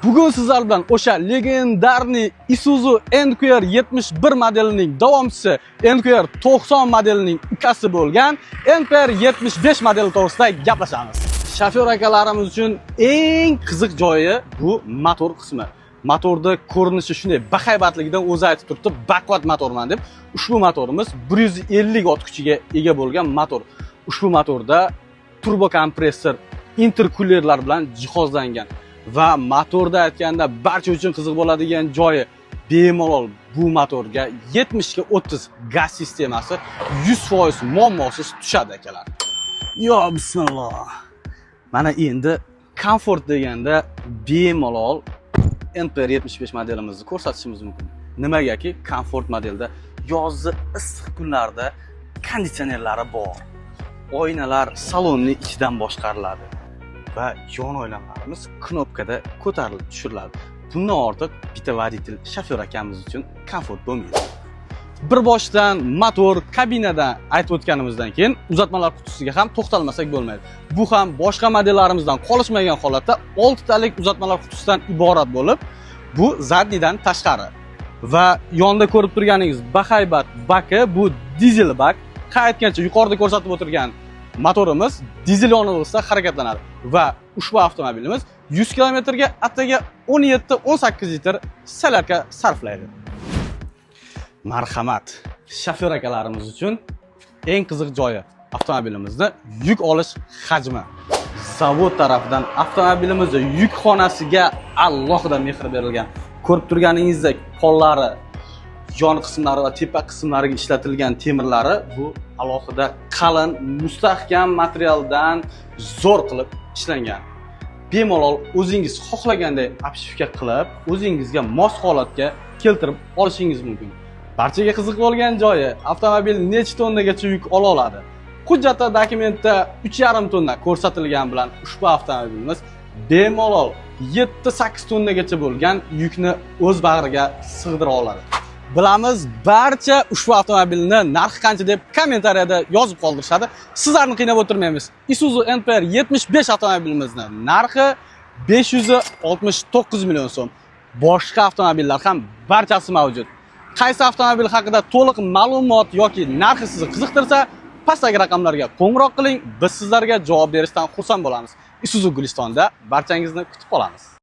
Bugun sizlar bilan o'sha легендарный Isuzu NQR 71 modelining davomchisi, NQR 90 modelining ukasi bo'lgan NPR 75 modeli to'g'risida gaplashamiz. Shofyor akalarimiz uchun eng qiziq joyi bu motor qismi. Motorda ko'rinishi shunday bahaybatligidan o'zi aytib turibdi, "Baquvvat motorman" deb. Ushbu motorimiz 150 ot kuchiga ega bo'lgan motor. Ushbu motorda turbo kompressor, interkulerlar bilan jihozlangan va motorda aytganda, barcha uchun qiziq bo'ladigan joyi, bemalol bu motorga 70 ga 30 gaz sistemasi 100% muammosiz tushadi, akalar. Yo bismillah. Mana endi komfort deganda bemalol NPR 75 modelimizni ko'rsatishimiz mumkin. Nimagaki, komfort modelda yozgi issiq kunlarda konditsionerlari bor. Oynalar salonni ichidan boshqariladi va yon oynalarimiz knopkada ko'tarilib tushiriladi. Bundan ortiq bitta водитель, shofyor akamiz uchun komfort bo'lmaydi. Bir boshdan motor, kabinadan aytib o'tganimizdan keyin uzatmalar qutisiga ham to'xtalmasak bo'lmaydi. Bu ham boshqa modellarimizdan qolishmagan holatda oltitalik uzatmalar qutisidan iborat bo'lib, bu задний dan tashqari. Va yonda ko'rib turganingiz bahaybat baki, bu dizel bak. Aytgancha, yuqorida ko'rsatib o'tirgan motorimiz dizel yonilg'isida harakatlanadi va ushbu avtomobilimiz 100 kilometrga atigi 17-18 litr солярка sarflaydi. Marhamat, shofyor akalarimiz uchun eng qiziq joyi avtomobilimizni yuk olish hajmi. Zavod tarafidan avtomobilimizni yuk xonasiga alohida mehr berilgan. Ko'rib turganingizdek, pollari, yon qismlari va tepa qismlariga ishlatilgan temirlari bu alohida qalin, mustahkam materialdan zo'r qilib ishlangan. Bemalol o'zingiz xohlaganday обшивка qilib, o'zingizga mos holatga keltirib olishingiz mumkin. Barchaga qiziq bo'lgan joyi, avtomobil necha tonnagacha yuk ola oladi? Hujjatda, dokumentda 3,5 tonna ko'rsatilgan bilan ushbu avtomobilimiz bemalol 7-8 tonnagacha bo'lgan yukni o'z bag'riga sig'dira oladi. Bilamiz, barcha ushbu avtomobilni narxi qancha deb kommentariyada yozib qoldirishadi. Sizlarni qiynab o'tirmaymiz. Isuzu NPR 75 avtomobilimizni narxi 569 million so'm. Boshqa avtomobillar ham barchasi mavjud. Qaysi avtomobil haqida to'liq ma'lumot yoki narxi sizni qiziqtirsa, pastdagi raqamlarga qo'ng'iroq qiling. Biz sizlarga javob berishdan xursand bo'lamiz. Isuzu Gulistonda barchangizni kutib qolamiz.